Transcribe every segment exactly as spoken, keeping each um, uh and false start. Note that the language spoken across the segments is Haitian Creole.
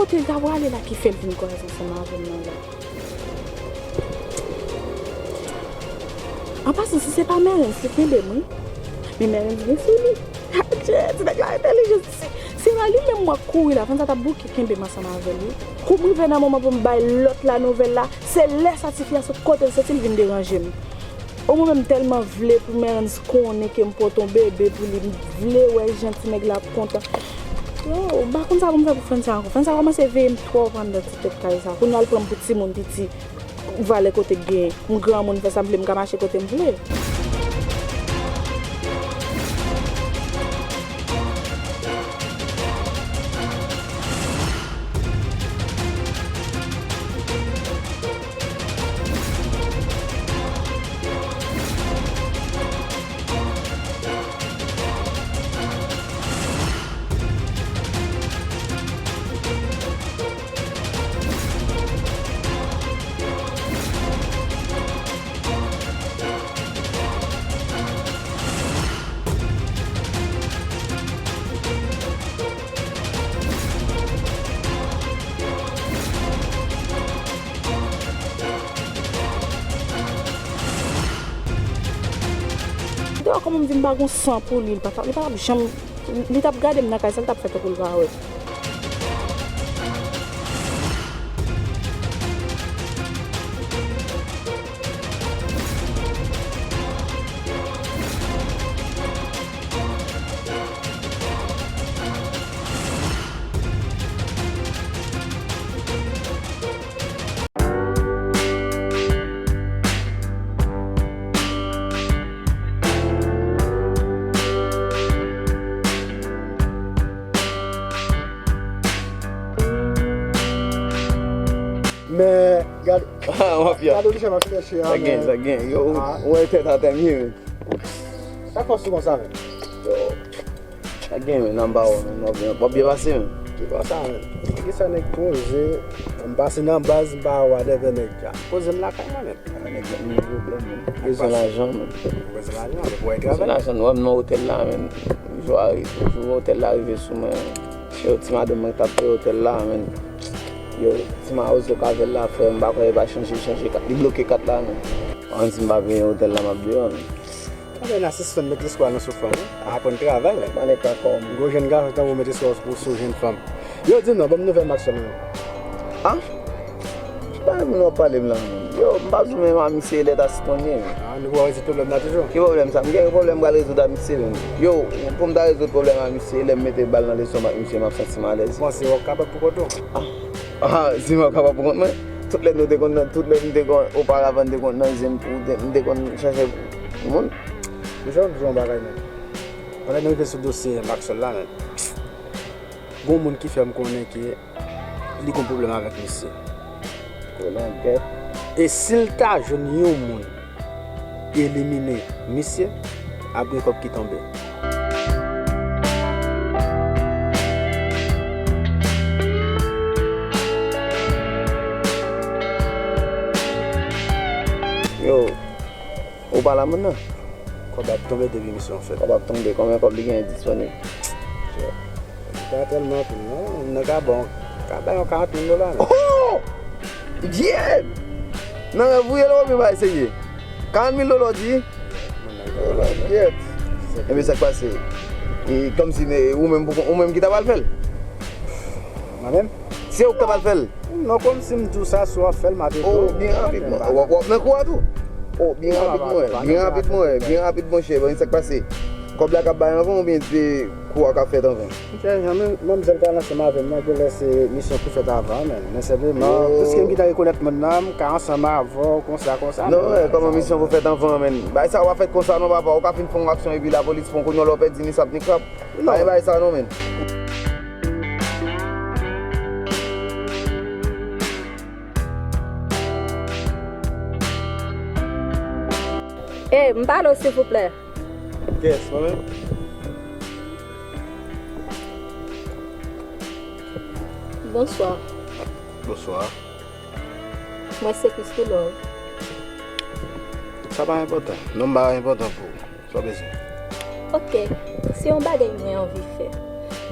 Kote l ta prale la ki fè l vin koze ansanm avè m nan la? An pasan, si se pa Mèrens, li kenbe m, wi. Men Mèrens gen sou li. Adje, ti nèg la entèlijan. Si, si se pa li menm m wè kouri la, Vanessa t ap bouke kenbe m ansanm avè l, wi. Kou m rive nan moman pou m bay lòt la nouvèl la, se lè sa tifi a sot kote l soti, l vin deranje m. O mwen menm m tèlman vle pou Mèrens konnen ke m pote yon bebe pou li, m vle wè jan ti nèg la ap kontan. Yo, m pa konn sa pou m fè pou Vanessa ankò. Vanessa kòmanse veye m twòp anndan ti tèt kay sa. Kounye a l pran m pou timoun piti. Valè kote k genyen. M granmoun fè sa m vle, m ka mache kote m vle. Te wè kòman m di m pa gon san pou li, li pa t ap, li pa t ap janm, li t ap gade m nan kay sa, li t ap fè tankou l pa wè. Men, gade, gade okijan m ap chèche a, men. Sa gen, sa gen. Yo, ou wè tèt atè m ye, men. Sa k fè w sou konsa, men? Yo, sa gen, men, nan ba w, men, w ap byen, w ap byen pase, men. Ki konsa, men? Kisa nèg poze? M pase nan baz, m pa wè dèyè nèg la. Poze m lakay mwen, men. Nèg la gen pwoblèm, men. Bezwen lajan, men. Bezwen lajan, men pou al travay. Bezwen lajan, nou wè m nan otèl la, men. Jou a, jou otèl la rive sou mwen. Yo, ti madanm mwen k t ap peye otèl la, men. Yo, ti mawozo k avè l la, frè, m pa kwè li pa chanje, li chanje kat, li bloke kat la, men. Ann si m pa peye otèl la, m ap deyò, men. Anben, n a sispann met lespwa nou sou fanm, wi. Aprann travay, men. Malèt pa kò m. Gwo jèn gason tankou w met lespwa w sou, sou jèn fanm. Yo, di m non, ban m nouvèl Maxwell, non. Ah? Ki bagay moun w ap pale m la, menm? Yo, m pa bezwen menm a misye, lè ta sitwonye, menm. Ah, nou pral rezoud pwoblèm la toujou? Ki pwoblèm sa? M gen pwoblèm m pral rezoud a misye, menm. Yo, pou m ta rezoud pwoblèm a misye, lè m mete bal nan lestomak misye, m ap santi m alèz. Ou panse w ap kapab pou kont ou? Ah, ah, si m ap kapab pou kont mwen? Tout lè nou te konn nan, tout lè m te konn, oparavan m te konn nan zen pou, m te konn chache moun. Mesye, m di w yon bagay, menm. Pandan nou rive sou dosye Maxwell la, menm. Gon moun ki fè m konnen ke li gon pwoblèm avèk misye. Konnen kèt. E si l ta jwenn yon moun elimine misye, ap gen kòb ki tonbe. Yo, ou pa la moun nan? Kòb ap tonbe depi misyon fèt. Kòb ap tonbe, konbyen kòb li genyen disponib? Li pa tèlman anpil non, nou ka ba w, ka ba yon karant mil dola, men. Oh! Yeah! Nan rèv ou ye la oubyen bagay serye? Karant mil dola w di? Mwen nan karant mil. Gyèt. Ebyen sa k pase? E kòmsi ou menm pou, ou menm ki ta pral fè l? Mwen menm? Se ou k ta pral fè l? Non, kòmsi m di w sa, si w ap fè l, m ap ede w. Oh, byen rapid, w ap, w ap nan kou a tou. Oh, byen rapid, mwen, byen rapid, mwen, byen rapid, monchè, men sa k pase? Kòb la k ap bay anvan oubyen se kou a k ap fèt anvan? Monchè, jan men, manmzèl ka ansanm avè m nan, genlè se misyon pou fèt avan, men, men senpleman, piske m gentan rekonèt moun nan, m ka ansanm avè w, konsa, konsa, men. Non, men, kòman misyon pou fèt anvan, men? Bagay sa yo pa fèt konsa, non, papa, ou ka fin fè yon aksyon epi lapolis pran w, kounye a w pèdi ni sap ni krab. Non. Pa gen bagay sa non, menn. Ey, m pale w, silvouplè. Yes, mwen menm. Bonswa. Bonswa. Mwen se Christoo Love. Sa pa enpòtan. Non m pa enpòtan pou ou. Sa w bezwen? Ok, se yon bagay mwen anvi fè.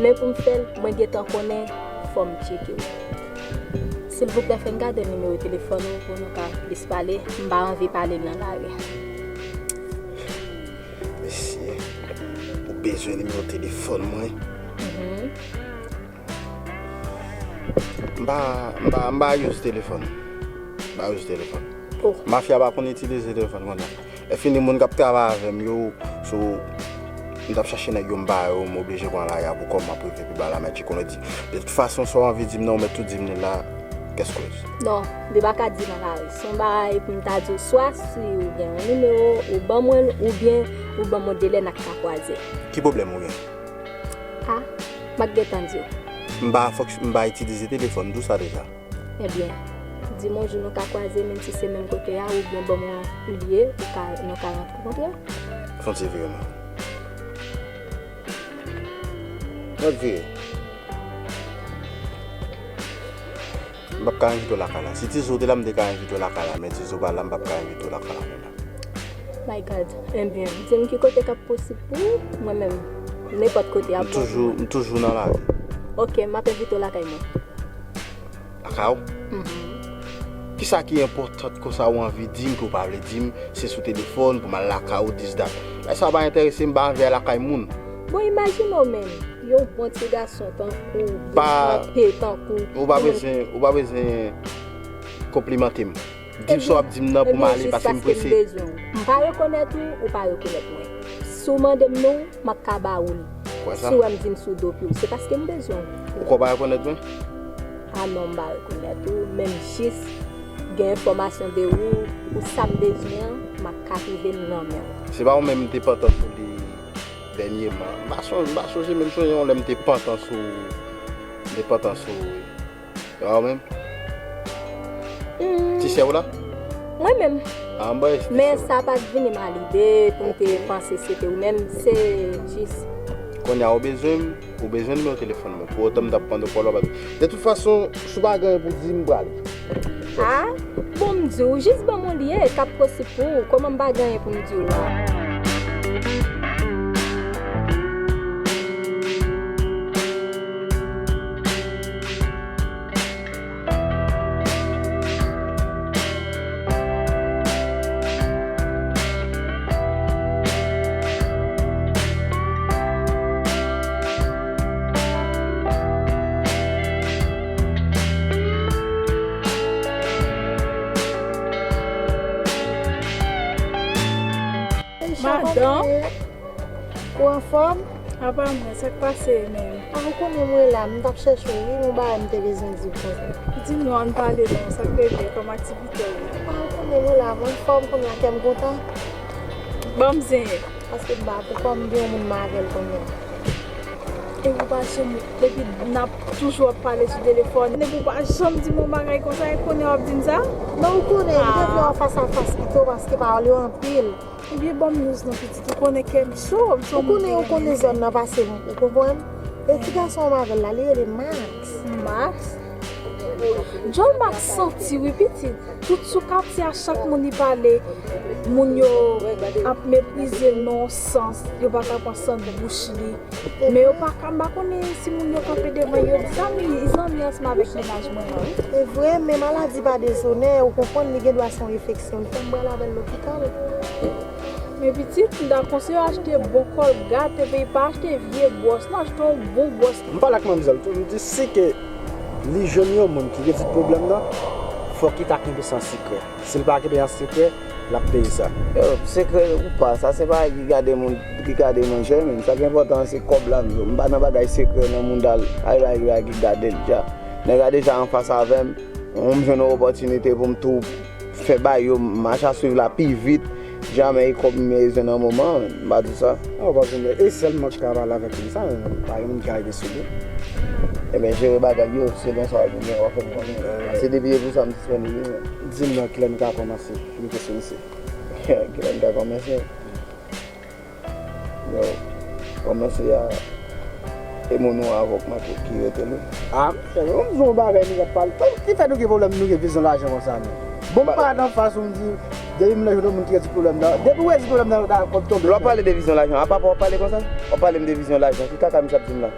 Men pou m fè l, mwen gentan konnen Fò m tcheke w. Silvouplè, fè n gade nimewo telefòn ou pou nou ka plis pale. M pa anvi pale nan lari. Mesye, ou bezwen nimewo telefòn mwen? M pa, m pa, m pa use telefòn. M pa use telefòn. Mafya pa konn itilize telefòn kounye a. E fini moun k ap travay avè m yo, so, m t ap chache nèg yo m pa yo, m oblije pran lari a pou kò m ap rive pi ba la, men ti konnen di. De tout fason, sa w anvi di m nan, ou mèt tou di m li la, kès koz. Non, li pa ka di nan lari. Se yon bagay pou m ta di w, swa si ou gen yon nimewo, ou ban mwen l, oubyen ou ban m yon delè n ap ka kwaze. Ki pwoblèm ou gen? A, m ap gentan di w. M pa fòk, m pa itilize telefòn, m di w sa deja. Ebyen, di m yon jou nou ka kwaze, menm si se menm kote a, oubyen ban m yon lye, ou ka, nou ka rankontre. Fon ti vire non. Fon ti vire. M p ap ka envite w lakay la. Si Tizo te la, m te ka envite w lakay la, men Tizo pa la, m p ap ka envite w lakay la kounye a. My God. Ebyen, di m ki kote k ap posib pou ou, mwen menm, nenpòt kote ap bon pou mwen. M toujou nan lari. Ok, m ap envite w lakay mwen. Lakay ou? Kisa ki enpòtan konsa ou anvi di m ke w pa vle di m, se sou telefòn pou m al lakay ou, this, that. Bagay sa pa enterese m, m pa anvi al lakay moun. Bon, imajine w menm, yon bon ti gason tankou w, byen trete tankou w. Ou pa bezwen, ou pa bezwen konplimante m. Di m sa w ap di m nan pou m ale, paske m prese. Ebyen, jis paske m bezwen w. M pa rekonèt ou, ou pa rekonèt mwen. Si w mande m non, m ap ka ba ou l. Si w wè m di m sou do pye w, se paske m bezwen w. Ou kwè w pa rekonèt mwen? A non, m pa rekonèt ou, men m jis gen enfòmasyon de ou, pou sa m bezwen an, m ap ka twouve l nan men w. Se pa ou menm m te pantan sou li dènyèman? M pa sonje, m pa sonje, men m sonje yon lè m te pantan sou, m te pantan sou ou. Se pa ou menm? Ti sè w la? Mwen menm. A, m pa wè se ti sè w. Men sa pa t vini m a lide pou m te panse se te ou menm, se jis. Kounye a ou bezwen m, ou bezwen nimewo telefòn mwen. Pou otan m t ap pran do kòl w ap. De tout fason, si w pa gen anyen pou di m, m prale. A, bon, m di w, jis ban m yon lye k ap posib pou ou. Kòman m pa gen anyen pou m di w la? Madan. Ou anfòm? Apa mwen, sa k pase menm? A, ou konnen mwen la, m t ap chèche w wi, gon bagay m te bezwen di w konsa. Di m non, ann pale non, sa k rive, kòm aktivite w yo? A, ou konnen mwen la, mwen anfòm, kounye a kè m kontan. Ban m zen. Paske m pa pou kò m gen yon moun m avè l kounye a. Epi ou pa janm, epi n ap toujou ap pale sou telefòn. Epi ou pa janm di m yon bagay konsa, e kounye a w ap di m sa? Men ou konnen, m te vle wè w fas a fas pito, paske pawòl yo anpil. Ebyen, ban m news non pitit, ou konnen kè m cho, m se yon moun ki renmen. Ou konnen, ou konnen zòn nan pase m, ou konprann? E ti gason an m avè l la, li rele Max. Max? Djòl Max santi wi pitit. Tout sou katye a, chak moun li pale, moun yo ap meprize l nan yon sans, yo pa ka pran sant bouch li. Men yo pa ka, m pa konnen si moun yo kanpe devan yo di, zanmi, zanmi ansanm avèk mennaj mwen an wi. E vre, men maladi pa dezonè, ou konprann, li gen dwa se yon enfeksyon l fè, m pral avè l lopital. Men pitit, m ta konseye w achte bon Colgate, epi pa achte vye bwòs, non, achte yon bon bwòs. M pale ak manmzèl tou, m di si ke li jwenn yon moun ki gen ti pwoblèm nan, fòk li ta kenbe sa an sekrè. Si l pa kenbe an sekrè, l ap peye sa. Yo, sekrè ou pa, sa se bagay ki gade moun, ki gade moun jèmen. Sa ki enpòtan an se kòb la m di w. M pa nan bagay sekrè nan moun al, ay bagay ki gade l dja. Nèg la deja anfas avè m, m jwenn yon opòtinite pou m tou fè bagay yo, m mache a swiv la pi vit, jamè e kòb m bezwen nan moman an, m pa di sa. An, w pa bezwen, e sèl mwen ki ka pale avèk li sa, pa gen moun ki ka rete sou li. Ebyen, jere bagay yo, selon sa w gen, w ap fè m konnen. Se depi e pou sa m disponib wi, men. Di m nan kilè n ka kòmanse, m kesyon misye. Kilè n ka kòmanse? Yo, kòmanse a, e moun ou avòk mwen ki rete li. A, monchè, yo, m di w yon bagay, nou ap pale. Ki fè nou gen pwoblèm, nou gen vizyon lajan konsa, menm? Bon, m pa nan fas ou m di, depi m nan jwenn yon moun ki gen ti pwoblèm nan, depi w wè ti pwoblèm nan, nan kòb tonbe. Lè w ap pale de vizyon lajan, apa w ap pale konsa? W ap pale m de vizyon lajan, ki kaka misye ap di m la?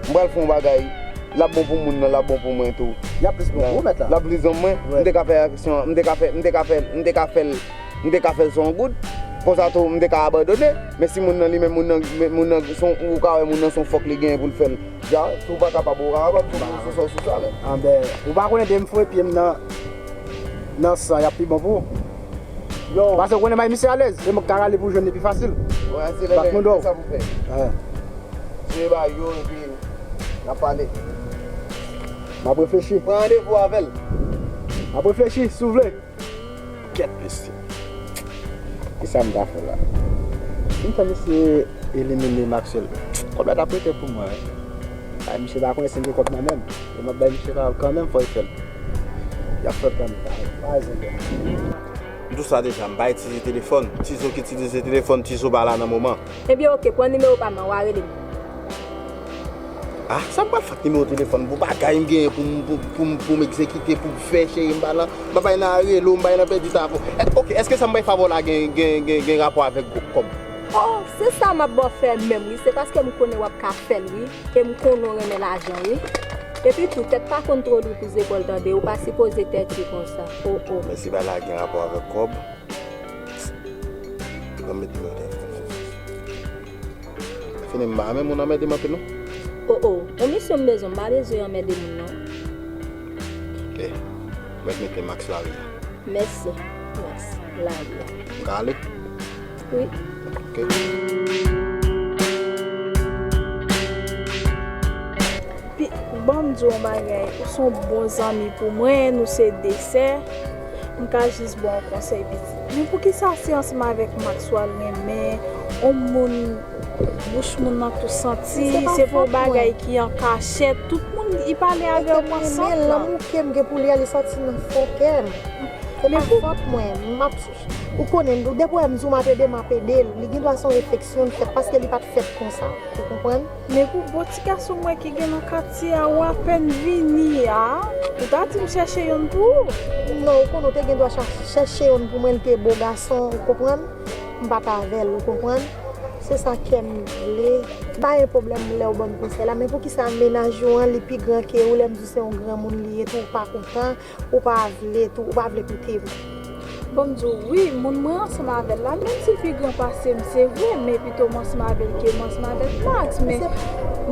M pral fè yon bagay, l ap bon pou moun nan, l ap bon pou mwen tou. Y ap plis bon pou ou, mèt la. L ap plis bon pou mwen. M te ka fè aksyon, m te ka fè, m te ka fè, m te ka fè l, m te ka fè l san yon goud. Konsa tou, m te ka abandone. Men si moun nan li menm, moun nan, moun nan, se yon, ou ka wè moun nan se yon fòk li genyen pou l fè l. Ja, si w pa kapab, ou pa kapab, sou, sou, sou, sou sa, men. Anben, ou pa konnen depi m foure pye m nan, nan san, y ap pi bon pou ou. Yo. Paske ou konnen bay misye alèz, e mwen k ka rale pou jwenn li pi fasil. Wè, se lè, men, sa pou fè. Tire ba yo, epi n ap pale. M ap reflechi. Pran randevou avè l. M ap reflechi, si w vle. Kèt mesye. Kisa m ta fè la? Si m fè misye elimine Maxwell, kòb la t ap rete pou mwen, wi. Ay, misye pa konnen si m gen kòb nan men m. E m ap bay misye pawòl kanmenm, fò l fè l. Y ap fè pran m pa zen. M di w sa deja, m pa itilize telefòn. Tizo ki itilize telefòn, Tizo pa la nan moman. Ebyen oke, pran nimewo pa m nan, w a rele m. Ah, sa m pral fè ak nimewo telefòn pou bagay m genyen pou m, pou, pou, pou m egzekite, pou m fè, cheri, m pa nan, m pa bay nan rele w, m bay nan pèdi tan avè w. Oke, èske sa m bay favè w la gen, gen, gen, gen rapò avèk gwo kòb? Oh, se sa m ap ba w fè menm wi, se paske m konnen w ap ka fè l wi, e m konnen w renmen lajan wi. Epi tou, tèt pa konn twò lou pou zepòl tande, ou pa sipoze tèti konsa. Oh, oh. Men si bagay la gen rapò avèk kòb, ban m met nimewo telefòn. Fini, m pa renmen moun anmède m anpil non. Oh oh, yon misyon m bezwen, m pa bezwen anmède moun non. Ok. Mèt mete Max lari a. Mèsi, Max lari a. M ka ale? Wi. Ok. Pi, ban m di w yon bagay, ou se yon bon zanmi pou mwen, nou se de sè. M ka jis ba w yon konsèy pitit. Men poukisa se ansanm avèk Max w al renmen yon moun, bouch moun nan tou santi, se pa yon bagay ki an kachèt, tout moun li pale avè w konsa. Lanmou ke m gen pou li a, li soti nan fon kè m. Se pa fòt mwen. M ap, ou konnen, depi w wè m di w m ap ede, m ap ede l. Li gen dwa se yon refleksyon l fèt paske li pa t fèt konsa. Ou konprann? Men pou bon ti gason mwen ki gen nan katye a, ou apèn vini a, ou ta di m chèche youn pou ou. Non, ou konnen ou te gen dwa cha-, chèche youn pou mwen, li te bon gason, ou konprann? M pa t avè l, ou konprann? Se sa kè m vle. Pa gen pwoblèm lè w ban m konsèy la, men poukisa mennaj ou an, li pi gran ke ou, lè m di w se yon granmoun li ye tou, ou pa kontan? Ou pa vle tou, ou pa vle koute m. Bon, m di w, wi, moun mwen ansanm avè l la, menm si l pi gran pase m, se vre, men pito m ansanm avè l ke m ansanm avèk Max. Men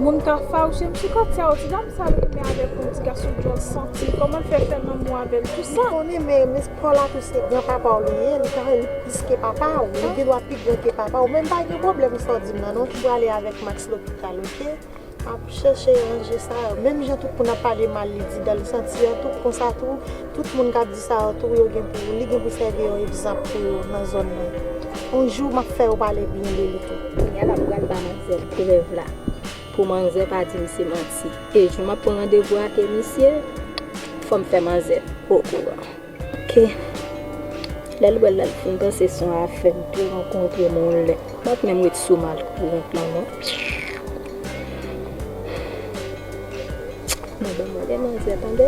moun ka fawouche m sou katye a, yo di dam sa l renmen avèk yon ti gason djòl santi, kòman l fè fè lanmou avè l, tou sa. M konnen, men, men pa w la tou se granpapa w li ye, li ka, li plis ke papa w, li gen dwa pi gran ke papa w, men m pa gen pwoblèm sa w di m nan non, m prale avèk Max lopital, oke? M ap chèche ranje sa yo. Menm jan tout moun ap pale mal li di dan li santi an tou, konsa tou, tout moun k ap di sa yo tou, yo gen pou, li gen pou sèvi yon egzanp pou yo nan zòn nan. Yon jou, m ap fè yo pale byen de li tou. Kounye a la, m pral ba manzè prèv la. Pou manzè pa di m se manti. E jou m ap pran randevou ak misye, fò m fè manzè okouran. Ke lè l wè l, l al fin panse se yon afè m te rankontre m yon lè. M pa t menm ret sou malkouran lan non. Mwen ban mwen de manzè tande.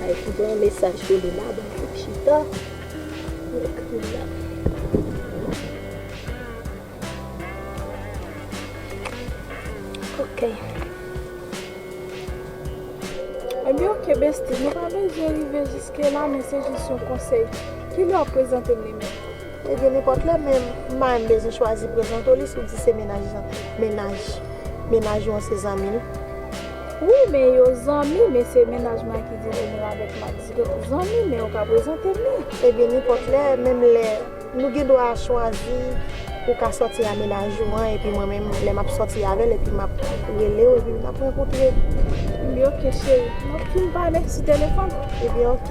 Ay voye yon mesaj pou li la, ban m chita. Mwen ekri l la. Ok. Ebyen, ok, bestie, nou pa bezwen rive jiske la, men se jis yon konsèy. Kilè w ap prezante m li menm? Ebyen, nenpòt lè, men m pa menm bezwen chwazi prezante w li, si w di se mennaj, mennaj, mennaj ou an se zanmi l. Wi, men yo zanmi, men se mennaj mwen ki di li menm avèk Max, se tankou zanmi, men yo ka prezante m li. Ebyen, nenpòt lè, menm lè Nou gen dwa chwazi pou w ka sòti a mennaj ou an, epi mwen menm, lè m ap sòti avè l, epi m ap rele w, epi n ap rankontre. Ebyen, ok, cheri. M ap fin pale sou telefòn. Ebyen, ok.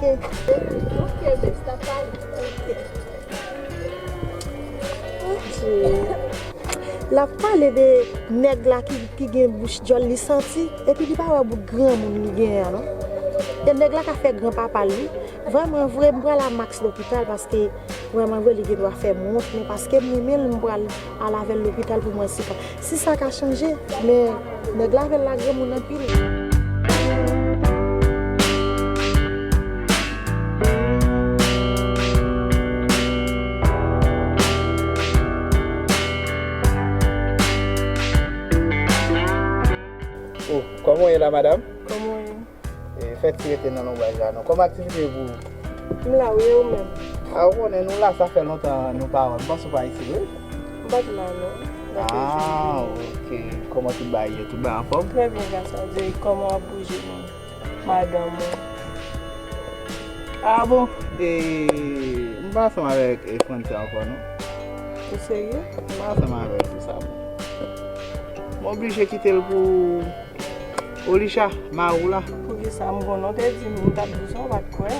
Ok, bes, n ap pale. Ok. Adje. L ap pale de nèg la ki, ki gen bouch djòl, li santi, epi li pa wè bout granmoun li genyen an, non. E nèg la ka fè granpapa l, wi. Vrèman vre, m pral a Max lopital paske vrèman vre, li gen dwa fè m wont, men paske m renmen l, m pral al avè l lopital pou m wè si ka, si sa ka chanje, men nèg la avè l la granmoun anpil. Oh, kòman w ye la, madam? Kòman Fè ti rete nan lonbraj la non. Kòman aktivite yo pou ou? M la wi, e ou menm? A, ou konnen nou la, sa fè lontan nou pa wè. M panse ou pa isit, wi? M pa t la non. Gade Ah, ok. Kòman tout bagay ye? Tout bagay anfòm? Trè byen, gras a Dye. Kòman w ap bouje menm? Madanm ou? Ah bon? E, m pa ansanm avèk e, Frantia ankò non. Ou serye? M pa ansanm avè l pou sa bon. M oblije kite l pou Olisha, mari w la. Poukisa m konnen w te di m, m t ap di w sa, w pa t kwè.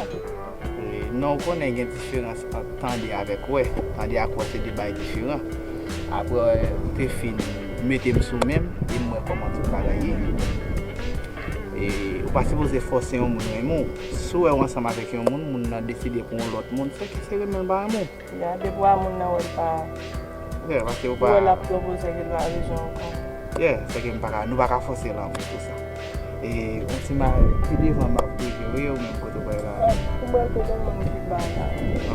E, non, ou konnen gen diferans ant tande avèk wè. Tande ak wè se de bagay diferan. Apre, ou te fin mete m sou men m, e m wè kòman tout bagay ye. E, ou pa sipoze fòse yon moun renmen w. Si w wè w ansanm avèk yon moun, moun nan deside pou yon lòt moun, se ke se renmen l pa renmen w. Ya, depi w a moun nan wè l pa Yeah, paske ou pa wè l ap pwopoze ke l pa bezwen ankò. Yeah, se ke m pa ka, nou pa ka fòse lanmou pou sa. E, yon ti ma, pi devan m ap bouje, wi, ou menm kote w pral la. Ou pral kote moun ki ba la.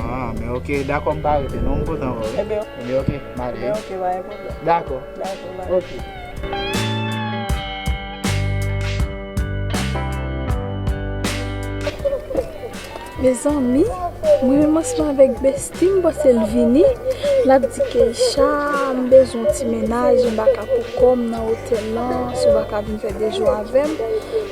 Ah, men ok, dakò, m pa rete, non, m kontan wè w, wi. Ebyen, Ebyen, ok, m ale. Ebyen, ok, pa gen pwoblèm. Dakò. Dakò, bye. Ok. Mezanmi, mwen menm ansanm avèk besti m, panse l vini. L ap di ke Isha, m bezwen yon ti mennaj, m pa ka pou kò m nan otèl lan, si w pa ka vin fè de jou avè m.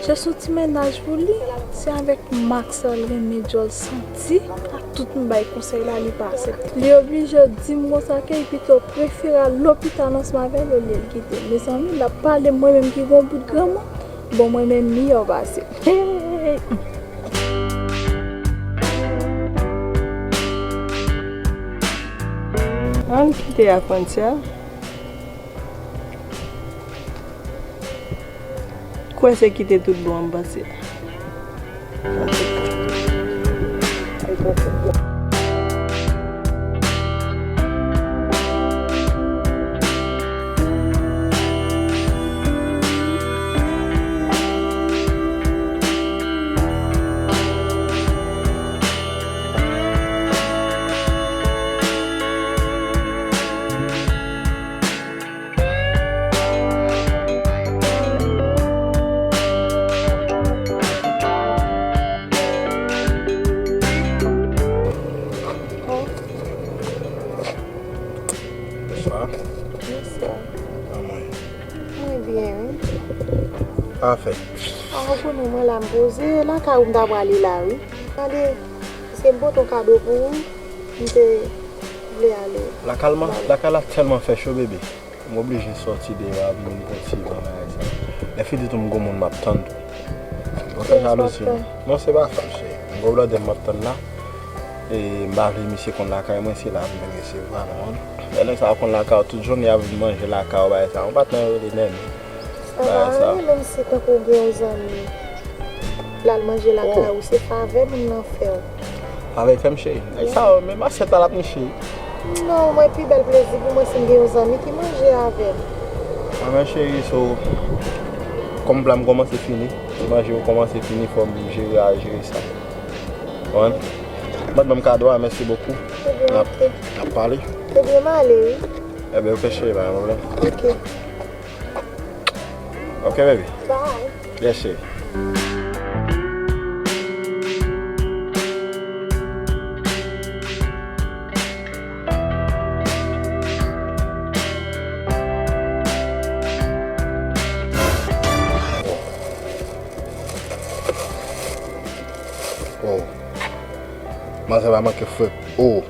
Chèche yon ti mennaj pou li, se avèk Max sa l renmen djòl santi, ak tout m bay konsèy la, li pa aksepte. Li oblije di m konsa ke li pito prefere al lopital ansanm avè l olye l kite m. Mezanmi, l ap pale m, mwen menm ki gon bout granmoun. Bon, mwen menm miyò pase. Hey! Ann kite a Frantia. Kwè se kite tout bon an m panse. Bonswa. Bonswa. Kòman w ye? Mwen byen, wi. Sa w ap fè? A, ou konnen mwen la, m poze. Lakay ou m ta prale la, wi. Tande, se m pote yon kado pou ou, m te vle ale. Lakay la, lakay la tèlman fè cho, bebe. M oblije sòti deyò a vin pran ti van bagay sa. Lè fini tou m gon moun m ap tann tou. Ou fè jalouzi non. Non, se pa sa, cheri. M gon blòdè m ap tann la. E m pa vle misye konn lakay mwen, se la m vin resevwa l, ou konprann. Lè nèg sa konn lakay ou tout jounen, y ap vin manje lakay ou, bagay sa. Ou pa t nan rele nèg. Sa pa anyen, menm si tankou w gen yon zanmi, l al manje lakay ou, se favè moun nan fè w. Favè l fè m, cheri. Nèg sa yo, menm asyèt la l ap niche. Non, mwen pi bèl plezi pou mwen si m gen yon zanmi ki manje avè m. Anben, cheri, so, kòm pla m kòmanse fini, e manje yo kòmanse fini, fò m jere a jere sa. Konprann? Mwen ban m kado a, mèsi bokou. Ebyen, n ap, ok. N ap pale. Ebyen, m ale, wi. Ebyen, ok, cheri, pa gen pwoblèm. Ok. Ok, baby. Bye. Yes, cheri. Oh. Manzè pa manke frèt. Oh.